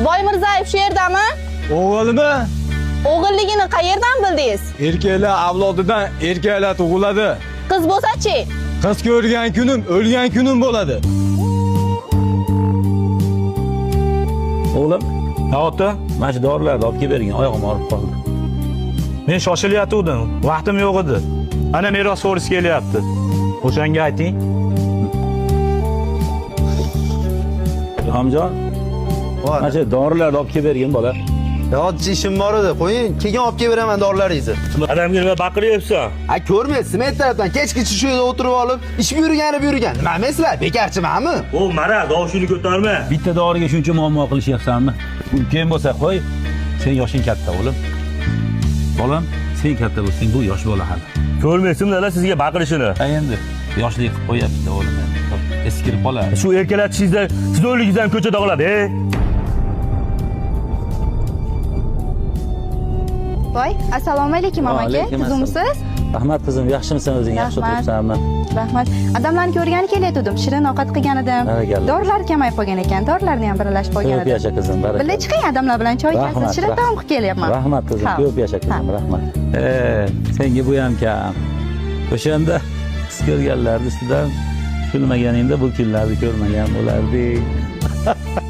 Boymirzayev shu yerdami? O'g'ilmi? O'g'illigini qayerdan bildingiz? Erkaklar avlodidan erkaklar tug'iladi. Qiz bo'lsa-chi? Qiz ko'rgan kunim o'lgan kunim bo'ladi. O'g'lim, Ha ota, mana shu dorilarni olib kelib bergin, oyog'im og'rib qoldi. Men shoshilayotgandim, vaqtim yo'q edi. Ana merosxo'risi kelyapti. O'shanga ayting. Ilhomjon, mana shu dorilarni olib kelib bergin bola. Hozir ishim bor edi. Qo'ying, keyin olib kelib beraman dorilaringizni. Odamga nima baqiryapsan? Ha, ko'rmaysizmi ertalabdan kechgacha shu yerda o'tirib olib, ish buyurgani buyurgan. Nima emaslar, bekarchimanmi? O maraz, tovushingni ko'tarma. Bitta doriga shuncha muammo qilishyapsanmi? Ulkan bo'lsa qo'y, sen yoshing katta o'g'lim. Bolam, sen katta bo'lsang, bu yosh bola hali. Ko'rmaysizmi dada sizga baqirishini? Ha endi yoshlik qilib qo'yapti o'g'lim endi. Eskirib qoladi. Shu erkalatishingizda siz o'ligingizdan ko'chada qoladi, ey. Voy, assalomu alaykum amaki. Alaykum assalom. Tuzukmisiz? Rahmat qizim, yaxshimisan o'zing? Yaxshi Rahmat. o'tiribsanmi? Rahmat. Adamlarni ko'rgani kelayotgandim. Shirin ovqat qilgan edim. Barakalla. Dorilar kamayib qolgan ekan. Dorilarni ham biralashib olgan Ko'p edim. yasha qizim, barakalla. Birga chiqing adamlar bilan choy ichasiz. Rahmat, Shirin rahmat. taom qilib kelyapman. Rahmat qizim, Ha. ko'p yasha qizim, Ha. rahmat. Senga bu ham kam. O'shanda qiz ko'rganlarni ustidan kulmaganingda bu kunlarni ko'rmagan bo'lardik.